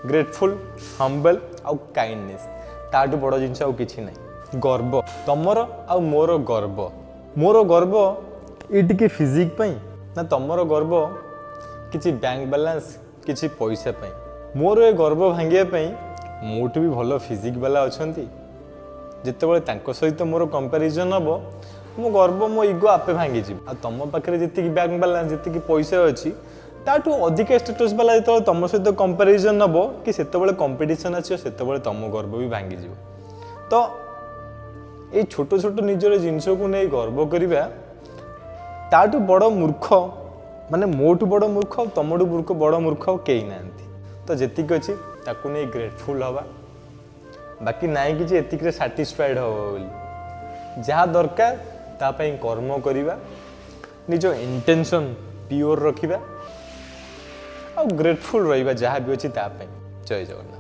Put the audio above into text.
Grateful, ହମ୍ବଲ୍ ଆଉ kindness. ତାଠୁ ବଡ଼ ଜିନିଷ ଆଉ କିଛି ନାହିଁ। ଗର୍ବ ତମର ଆଉ ମୋର ଗର୍ବ, ମୋର ଗର୍ବ ଏଇ ଟିକେ ଫିଜିକ୍ ପାଇଁ ନା ତମର ଗର୍ବ କିଛି ବ୍ୟାଙ୍କ ବାଲାନ୍ସ, କିଛି ପଇସା ପାଇଁ? ମୋର ଏ ଗର୍ବ ଭାଙ୍ଗିବା ପାଇଁ ମୋଠୁ ବି ଭଲ ଫିଜିକ୍ ବାଲା ଅଛନ୍ତି। ଯେତେବେଳେ ତାଙ୍କ ସହିତ ମୋର କମ୍ପାରିଜନ୍ ହେବ, ମୋ ଗର୍ବ, ମୋ ଇଗୋ ଆପେ ଭାଙ୍ଗିଯିବ। ଆଉ ତମ ପାଖରେ ଯେତିକି ବ୍ୟାଙ୍କ ବାଲାନ୍ସ, ଯେତିକି ପଇସା ଅଛି, ତାଠୁ ଅଧିକା ଷ୍ଟାଟସ୍ ବାଲା ଯେତେବେଳେ ତମ ସହିତ କମ୍ପାରିଜନ୍ ହେବ କି ସେତେବେଳେ କମ୍ପିଟିସନ୍ ଆସିବ, ସେତେବେଳେ ତମ ଗର୍ବ ବି ଭାଙ୍ଗିଯିବ। ତ ଏଇ ଛୋଟ ଛୋଟ ନିଜର ଜିନିଷକୁ ନେଇ ଗର୍ବ କରିବା, ତାଠୁ ବଡ଼ ମୂର୍ଖ, ମାନେ ମୋଠୁ ବଡ଼ ମୂର୍ଖ ଆଉ ତମଠୁ ବଡ଼ ମୂର୍ଖ ଆଉ କେହି ନାହାନ୍ତି। ତ ଯେତିକି ଅଛି ତାକୁ ନେଇ ଗ୍ରେଟଫୁଲ୍ ହେବା, ବାକି ନାହିଁ କିଛି, ଏତିକିରେ ସାଟିସ୍ଫାଏଡ଼୍ ହେବ ବୋଲି। ଯାହା ଦରକାର ତା ପାଇଁ କର୍ମ କରିବା, ନିଜ ଇଣ୍ଟେନସନ୍ ପିଓର ରଖିବା ଆଉ ଗ୍ରେଟଫୁଲ୍ ରହିବା ଯାହା ବି ଅଛି ତା ପାଇଁ। ଜୟ ଜଗନ୍ନାଥ।